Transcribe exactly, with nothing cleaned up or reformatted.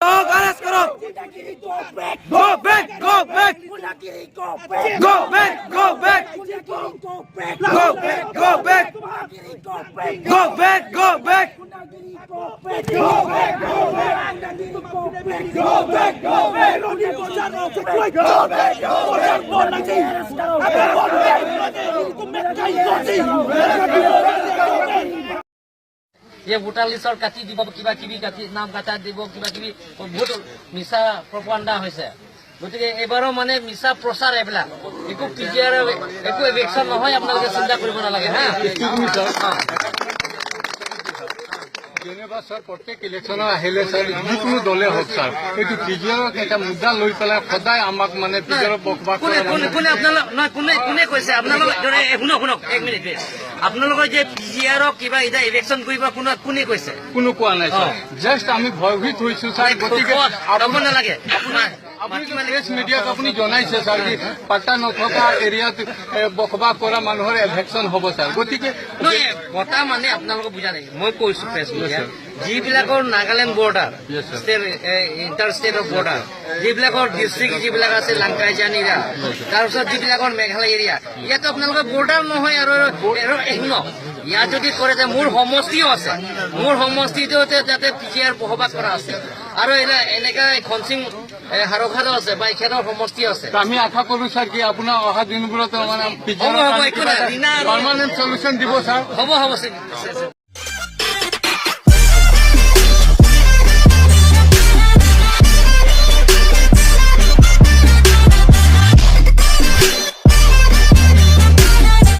लोग अरेस्ट करो। Go back, go back। Go back, go back। Go back, go back। Go back, go back। এই ভোটাৰ লিষ্টৰ কাটি দিব, কিবা কিবি কাটি, নাম কাটা দিব, কিবা কিবি বহুত মিছা প্ৰপাগাণ্ডা হৈছে। গতিকে এইবাৰো মানে মিছা প্ৰচাৰ এইবিলাক, একো পি জি আৰ, একো এভিকশ্যন নহয়, আপোনালোকে চিন্তা কৰিব নালাগে হা। Excuse me, sir. যেনিবা ছাৰ, প্ৰত্যেক ইলেকশ্যনত আহিলে ছাৰ, যিকোনো দলে হওক ছাৰ, এইটো পি জি আৰৰ এটা মুদ্দা লৈ পেলাই সদায় আমাক মানে পি জি আৰৰ বসবাস কোনে, কৰা কোনে, মানুহ কোনে আপোনালোক, নহয়, কোনে, কোনে কৈছে আপোনালোক? এ, শুনক, শুনক, এক মিনিট, please। আপোনালোকৰ যে পি জি আৰক কিবা এতিয়া ইলেকশ্যন কৰিব, কোনে, কোনে কৈছে? কোনো কোৱা নাই ছাৰ। অ। জাষ্ট আমি ভয়ভীত হৈছো ছাৰ। মানে গতিকে খোকোৱা আপুনি, ল'ব নালাগে। আপোনাৰ আপুনি যে প্ৰেছ মিডিয়াক আপুনি জনাইছে ছাৰ, কি পাট্টা নথকা এৰিয়াত, এ, বসবাস কৰা মানুহৰ এভিকশ্যন হ'ব ছাৰ। গতিকে নহয়, বতাহ মানে আপোনালোকক বুজা নাই। মই কৈছো প্ৰেছ মিডিয়া, যিবিলাকৰ Nagaland border, yes, sir. State, এ, ইণ্টাৰ ষ্টেটৰ বৰ্ডাৰ, যিবিলাকৰ ডিষ্ট্ৰিক্ট যিবিলাক আছে লাংকাইজান এৰিয়া, তাৰপিছত যিবিলাকৰ মেঘালয় এৰিয়া, ইয়াত আপোনালোকৰ বৰ্ডাৰ নহয় আৰু, আৰু, আৰু একো ন। ইয়াত যদি কৰে যে মোৰ সমষ্টিও আছে, মোৰ সমষ্টিটো যে তাতে পি জি আৰ বসবাস কৰা আছে, আৰু এনে-, এনেকা খনচিং, এ, হাৰৌঘাটো আছে, বাইখেতৰ সমষ্টি আছে। আমি আশা কৰো ছাৰ, কি আপোনাৰ অহা দিনবোৰত মানে পি জি আৰৰ হ'ব, হ'ব, কাৰণে একো কিবা নাই, এটা বিনা আৰু পাৰ্মানেণ্ট চলিউশ্যন দিব ছাৰ। হ'ব, হ'ব, চিন-, চিন-, চিন-,